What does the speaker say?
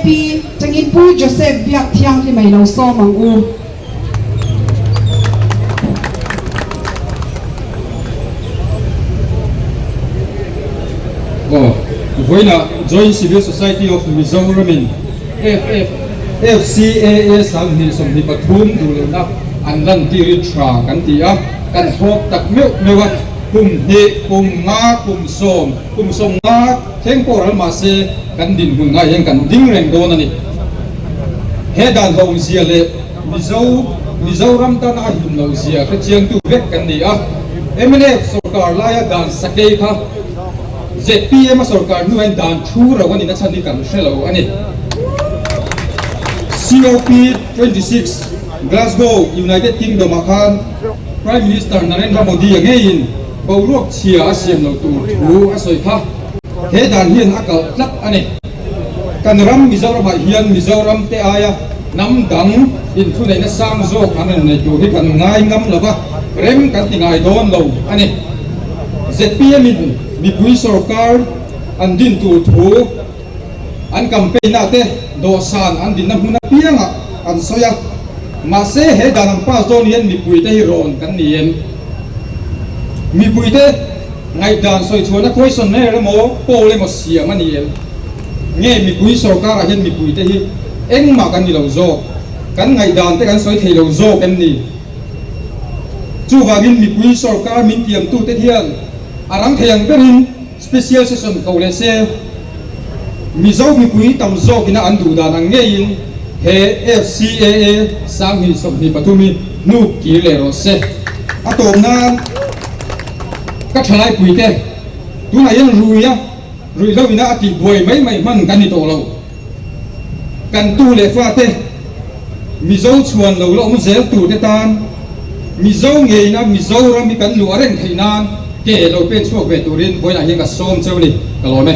Bjp tangin Pu Joseph Biakthianghlim a i lo sawm ang u. Aw, vawiinah Joint Civil Society of Mizoram in FFCAA 2023 duh lohna an lantir hi tha kan ti a, kan thlawp tak meuh meuh a, kum hnih, kum nga, kum sawm, kum 50 thleng pawh ral mahse kan dinhmun ngaiah hian kan ding reng dawn a ni. He dan hlawhzia leh Mizo, Mizoram tana a him loh zia hrechiangtu vek kan ni a. Mnf sorkar laia dan sakei kha zpm a sorkar hnuaiin dan thu ro a nihna chhan hi kan hre lo a ni. COP 26 Glasgow, United Kingdom ah khan Prime Minister Narendra Modi a ngeiin boruak chhia a siam lo tur thu a sawi kha he dan hian a kalh tlat a ni. Kan ram Mizoramah hian Mizoram te aia hnam dang inthuneihna sang zawk an rawn nei tur hi kan ngai ngam lo va, rem kan ti ngai dawn lo a ni. Zpm in mipui sorkar an din tur thu an campaign ah te dawhsan an dinna hmun apiangah an sawi a, mahse he dan an pass dawn hian mipui te hi rawn kan ni em? Mipui te. Ngaihdan sawi chhuahna questionnaire emaw poll emaw siam a ni em? Nge mipui sorkarah hian mipuite hi engmah kan ni lo zawk? Kan ngaihdan te kan sawi thei lo zawk em ni? Chuvangin mipui sorkar min tiamtute hian a rang thei ang berin special session ko leh se, Mizo mipui tam zawkina an duh dan ang ngeiin he FCAA 2023 hi hnuk kir leh rawh se. A tawp nan. Ka thalai puite, tunah hian rui a, ruihhlo ina a tih buai mai mai hman kan ni tawh lo. Kan tu leh fate, Mizo chhuan lo la awm zel turte tan Mizo ngeina Mizoram hi kan luah reng theih nan ke lo pen chhuak ve turin vawiinah hian ka sawm cheu ni, ka lawm e.